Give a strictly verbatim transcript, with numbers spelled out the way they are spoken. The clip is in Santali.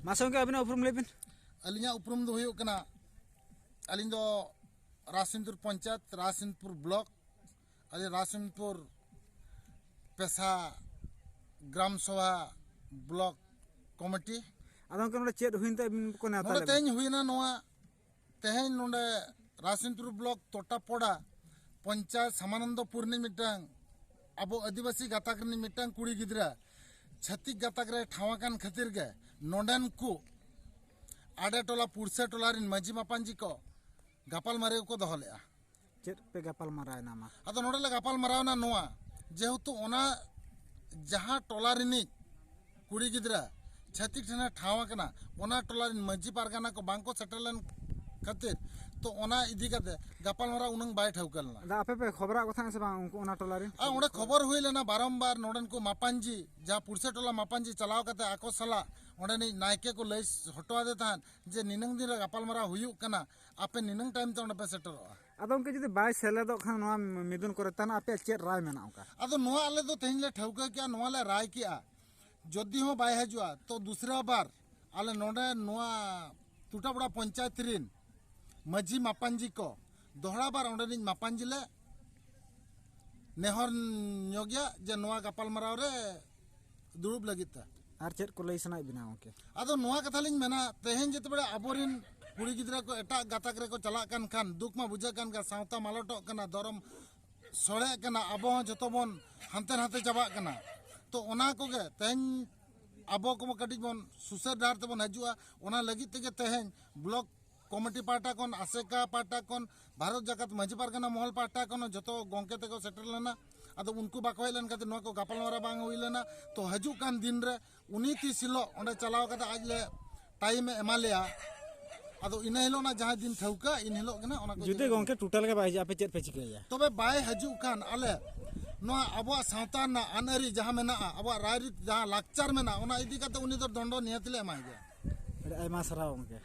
ᱢᱟᱥᱮ ᱜᱚᱢᱠᱮ, ᱟᱹᱵᱤᱱᱟᱜ ᱩᱯᱨᱩᱢ ᱞᱟᱹᱭ ᱵᱤᱱ᱾ ᱟᱹᱞᱤᱧᱟᱜ ᱩᱯᱨᱩᱢ ᱫᱚ ᱦᱩᱭᱩᱜ ᱠᱟᱱᱟ, ᱟᱹᱞᱤᱧ ᱫᱚ ᱨᱟᱥᱤᱱᱫᱩᱨ ᱯᱚᱧᱪᱟᱭᱮᱛ, ᱨᱟᱥᱤᱱᱫᱩᱨ ᱵᱞᱚᱠ, ᱟᱹᱞᱤᱧ ᱨᱟᱥᱤᱱᱫᱩᱨ ᱯᱮᱥᱟ ᱜᱨᱟᱢ ᱥᱚᱵᱷᱟ ᱵᱞᱚᱠ ᱠᱚᱢᱤᱴᱤ᱾ ᱟᱫᱚ ᱜᱚᱢᱠᱮ, ᱱᱚᱰᱮ ᱪᱮᱫ ᱦᱩᱭᱮᱱ ᱛᱮ ᱟᱹᱵᱤᱱ ᱠᱚ ᱱᱮᱣᱛᱟ ᱱᱚᱰᱮ ᱞᱮᱫ ᱵᱤᱱᱟ? ᱛᱮᱦᱮᱧ ᱦᱩᱭᱱᱟ ᱱᱚᱣᱟ, ᱛᱮᱦᱮᱧ ᱱᱚᱰᱮ ᱨᱟᱥᱤᱱᱫᱩᱨ ᱵᱞᱚᱠ ᱛᱚᱴᱟᱯᱚᱲᱟ ᱯᱚᱧᱪᱟᱭᱮᱛ ᱥᱟᱢᱟᱱᱚᱱᱫᱚᱯᱩᱨ ᱨᱤᱱᱤᱡ ᱢᱤᱫᱴᱟᱝ ᱟᱵᱚ ᱟᱹᱫᱤᱵᱟᱹᱥᱤ ᱜᱟᱛᱟᱠ ᱨᱤᱱᱤᱡ ᱢᱤᱫᱴᱟᱝ ᱠᱩᱲᱤ ᱜᱤᱫᱽᱨᱟᱹ ᱪᱷᱟᱹᱛᱤᱠ ᱜᱟᱛᱟᱠ ᱨᱮ ᱴᱷᱟᱶ ᱟᱠᱟᱱ ᱠᱷᱟᱹᱛᱤᱨ ᱜᱮ ᱱᱚᱰᱮᱱ ᱠᱚ ᱟᱰᱮ ᱴᱚᱞᱟ ᱯᱩᱲᱥᱮ ᱴᱚᱞᱟ ᱨᱤᱱ ᱢᱟᱹᱡᱷᱤ ᱢᱟᱯᱟᱧᱡᱤ ᱠᱚ ᱜᱟᱯᱟᱞ ᱢᱟᱨᱟᱣ ᱠᱚ ᱫᱚᱦᱚ ᱞᱮᱫᱼᱟ᱾ ᱪᱮᱫ ᱯᱮ ᱜᱟᱯᱟᱞ ᱢᱟᱨᱟᱣ ᱮᱱᱟ ᱢᱟ? ᱟᱫᱚ ᱱᱚᱰᱮ ᱞᱮ ᱜᱟᱯᱟᱞ ᱢᱟᱨᱟᱣ ᱮᱱᱟ ᱱᱚᱣᱟ, ᱡᱮᱦᱮᱛᱩ ᱚᱱᱟ ᱡᱟᱦᱟᱸ ᱴᱚᱞᱟ ᱨᱤᱱᱤᱡ ᱠᱩᱲᱤ ᱜᱤᱫᱽᱨᱟᱹ ᱪᱷᱟᱹᱛᱤᱠ ᱴᱷᱮᱱᱮ ᱴᱷᱟᱶ ᱟᱠᱟᱱᱟ, ᱚᱱᱟ ᱴᱚᱞᱟ ᱨᱤᱱ ᱢᱟᱹᱡᱷᱤ ᱯᱟᱨᱜᱟᱱᱟ ᱠᱚ ᱵᱟᱝ ᱠᱚ ᱥᱮᱴᱮᱨ ᱞᱮᱱ ᱠᱷᱟᱹᱛᱤᱨ, ᱛᱚ ᱚᱱᱟ ᱤᱫᱤ ᱠᱟᱛᱮ ᱜᱟᱯᱟᱞ ᱢᱟᱨᱟᱣ ᱩᱱᱟᱹᱝ ᱵᱟᱭ ᱴᱷᱟᱹᱣᱠᱟᱹ ᱞᱮᱱᱟ᱾ ᱟᱫᱚ ᱟᱯᱮ ᱯᱮ ᱠᱷᱚᱵᱚᱨᱟᱜ ᱠᱚ ᱛᱟᱦᱮᱸᱫ ᱥᱮ ᱵᱟᱝ ᱩᱱᱠᱩ ᱚᱱᱟ ᱴᱚᱞᱟ ᱨᱮ? ᱟᱨ ᱚᱸᱰᱮ ᱠᱷᱚᱵᱚᱨ ᱦᱩᱭ ᱞᱮᱱᱟ ᱵᱟᱨᱚᱢᱵᱟᱨ, ᱱᱚᱰᱮᱱ ᱠᱚ ᱢᱟᱯᱟᱧᱡᱤ, ᱡᱟᱦᱟᱸ ᱯᱩᱲᱥᱮ ᱴᱚᱞᱟ ᱢᱟᱯᱟᱧᱡᱤ ᱪᱟᱞᱟᱣ ᱠᱟᱛᱮ ᱟᱠᱚ ᱥᱟᱞᱟᱜ ᱚᱸᱰᱮᱱᱤᱡ ᱱᱟᱭᱠᱮ ᱠᱚ ᱞᱟᱹᱭ ᱦᱚᱴᱚ ᱟᱫᱮ ᱛᱟᱦᱮᱸᱫ ᱡᱮ ᱱᱤᱱᱟᱹᱝ ᱫᱤᱱ ᱨᱮ ᱜᱟᱯᱟᱞ ᱢᱟᱨᱟᱣ ᱦᱩᱭᱩᱜ ᱠᱟᱱᱟ, ᱟᱯᱮ ᱱᱤᱱᱟᱹᱝ ᱴᱟᱭᱤᱢ ᱛᱮ ᱚᱸᱰᱮ ᱯᱮ ᱥᱮᱴᱮᱨᱚᱜᱼᱟ᱾ ᱟᱫᱚ ᱜᱚᱢᱠᱮ, ᱡᱩᱫᱤ ᱵᱟᱭ ᱥᱮᱞᱮᱫᱚᱜ ᱠᱷᱟᱱ ᱱᱚᱣᱟ ᱢᱤᱫᱩᱱ ᱠᱚᱨᱮ, ᱛᱟᱦᱚᱞᱮ ᱟᱯᱮᱭᱟᱜ ᱪᱮᱫ ᱨᱟᱭ ᱢᱮᱱᱟᱜᱼᱟ ᱚᱱᱠᱟ? ᱟᱫᱚ ᱱᱚᱣᱟ ᱟᱞᱮ ᱫᱚ ᱛᱮᱦᱮᱧ ᱞᱮ ᱴᱷᱟᱹᱣᱠᱟᱹ ᱠᱮᱜᱼᱟ, ᱱᱚᱣᱟ ᱞᱮ ᱨᱟᱭ ᱠᱮᱜᱼᱟ, ᱡᱩᱫᱤ ᱦᱚᱸ ᱵᱟᱭ ᱦᱤᱡᱩᱜᱼᱟ, ᱛᱚ ᱫᱩᱥᱨᱟ ᱵᱟᱨ ᱟᱞᱮ ᱱᱚᱰᱮ ᱱᱚᱣᱟ ᱴᱩᱴᱟᱯᱲᱟ ᱯᱚᱧᱪᱟᱭᱮᱛ ᱨᱤᱱ ᱢᱟᱹᱡᱷᱤ ᱢᱟᱯᱟᱧᱡᱤ ᱠᱚ ᱫᱚᱦᱲᱟ ᱵᱟᱨ ᱚᱸᱰᱮᱱᱤᱡ ᱢᱟᱯᱟᱧᱡᱤ ᱞᱮ ᱱᱮᱦᱚᱨ ᱧᱚᱜᱮᱭᱟ ᱡᱮ ᱱᱚᱣᱟ ᱜᱟᱯᱟᱞᱢᱟᱨᱟᱣ ᱨᱮ ᱫᱩᱲᱩᱵ ᱞᱟᱹᱜᱤᱫ ᱛᱮ᱾ ᱟᱨ ᱪᱮᱫ ᱠᱚ ᱞᱟᱹᱭ ᱥᱟᱱᱟᱭᱮᱫ ᱵᱮᱱᱟ ᱜᱚᱢᱠᱮ? ᱟᱫᱚ ᱱᱚᱣᱟ ᱠᱟᱛᱷᱟ ᱞᱤᱧ ᱢᱮᱱᱟ, ᱛᱮᱦᱮᱧ ᱡᱮᱛᱮ ᱵᱮᱲᱟ ᱟᱵᱚᱨᱮᱱ ᱠᱩᱲᱤ ᱜᱤᱫᱽᱨᱟᱹ ᱠᱚ ᱮᱴᱟᱜ ᱜᱟᱛᱟᱠ ᱨᱮᱠᱚ ᱪᱟᱞᱟᱜ ᱠᱟᱱ ᱠᱷᱟᱱ ᱫᱩᱠ ᱢᱟ ᱵᱩᱡᱷᱟᱹᱜ ᱠᱟᱱ ᱜᱮᱭᱟ, ᱥᱟᱶᱛᱟ ᱢᱟᱞᱚᱴᱚᱜ ᱠᱟᱱᱟ, ᱫᱷᱚᱨᱚᱢ ᱥᱚᱲᱮᱜ ᱠᱟᱱᱟ, ᱟᱵᱚ ᱦᱚᱸ ᱡᱚᱛᱚ ᱵᱚᱱ ᱦᱟᱱᱛᱮ ᱱᱟᱛᱮ ᱪᱟᱵᱟᱜ ᱠᱟᱱᱟ᱾ ᱛᱚ ᱚᱱᱟ ᱠᱚᱜᱮ ᱛᱮᱦᱮᱧ ᱟᱵᱚ ᱠᱚᱵᱚ ᱠᱟᱹᱴᱤᱡ ᱵᱚᱱ ᱥᱩᱥᱟᱹᱨ ᱰᱟᱦᱟᱨ ᱛᱮᱵᱚᱱ ᱦᱤᱡᱩᱜᱼᱟ, ᱚᱱᱟ ᱞᱟᱹᱜᱤᱫ ᱛᱮᱜᱮ ᱛᱮᱦᱮᱧ ᱵᱞᱚᱠ ᱠᱚᱢᱤᱴᱤ ᱯᱟᱦᱴᱟ ᱠᱷᱚᱱ, ᱟᱥᱮᱠᱟ ᱯᱟᱦᱴᱟ ᱠᱷᱚᱱ, ᱵᱷᱟᱨᱚᱛ ᱡᱟᱠᱟᱛ ᱢᱟᱹᱡᱷᱤ ᱯᱟᱨᱜᱟᱱᱟ ᱢᱚᱦᱚᱞ ᱯᱟᱦᱴᱟ ᱠᱷᱚᱱ ᱦᱚᱸ ᱡᱚᱛᱚ ᱜᱚᱢᱠᱮ ᱛᱮᱠᱚ ᱥᱮᱴᱮᱨ ᱞᱮᱱᱟ᱾ ᱟᱫᱚ ᱩᱱᱠᱩ ᱵᱟᱠᱚ ᱦᱮᱡ ᱞᱮᱱ ᱠᱷᱟᱹᱛᱤᱨ ᱱᱚᱣᱟ ᱠᱚ ᱜᱟᱯᱟᱞᱢᱟᱨᱟᱣ ᱵᱟᱝ ᱦᱩᱭ ᱞᱮᱱᱟ᱾ ᱛᱚ ᱦᱤᱡᱩᱜ ᱠᱟᱱ ᱫᱤᱱ ᱨᱮ ᱩᱱᱤ ᱛᱤᱥ ᱦᱤᱞᱳᱜ ᱚᱸᱰᱮ ᱪᱟᱞᱟᱣ ᱠᱟᱛᱮ ᱟᱡ ᱞᱮ ᱴᱟᱭᱤᱢ ᱮ ᱮᱢᱟ ᱞᱮᱭᱟ, ᱟᱫᱚ ᱤᱱᱟᱹ ᱦᱤᱞᱳᱜ ᱚᱱᱟ ᱡᱟᱦᱟᱸ ᱫᱤᱱ ᱴᱷᱟᱹᱣᱠᱟᱹ, ᱤᱱ ᱦᱤᱞᱳᱜ ᱜᱮ ᱱᱟᱜ ᱚᱱᱟ ᱠᱚ ᱡᱩᱫᱤ ᱡᱤᱱᱤᱥ ᱜᱚᱢᱠᱮ ᱴᱳᱴᱟᱞ ᱜᱮ ᱵᱟᱭ ᱦᱤᱡᱩᱜᱼᱟ, ᱟᱯᱮ ᱪᱮᱫ ᱯᱮ ᱪᱤᱠᱟᱹᱭᱟ? ᱛᱚᱵᱮ ᱵᱟᱭ ᱦᱤᱡᱩᱜ ᱠᱷᱟᱱ ᱟᱞᱮ ᱱᱚᱣᱟ ᱟᱵᱚᱣᱟᱜ ᱥᱟᱶᱛᱟ ᱨᱮᱱᱟᱜ ᱟᱹᱱ ᱟᱹᱨᱤ ᱡᱟᱦᱟᱸ ᱢᱮᱱᱟᱜᱼᱟ, ᱟᱵᱚᱣᱟᱜ ᱨᱟᱭᱨᱤᱛ ᱡᱟᱦᱟᱸ ᱞᱟᱠᱪᱟᱨ ᱢᱮᱱᱟᱜᱼᱟ, ᱚᱱᱟ ᱤᱫᱤ ᱠᱟᱛᱮ ᱩᱱᱤ ᱫᱚ ᱫᱚᱱᱰᱚ ᱱᱤᱦᱟᱹᱛ ᱞᱮ ᱮᱢᱟᱭ ᱜᱮᱭᱟ᱾ ᱟᱹᱰᱤ ᱟᱭᱢᱟ ᱥᱟᱨᱦᱟᱣ ᱜᱚᱢᱠᱮ᱾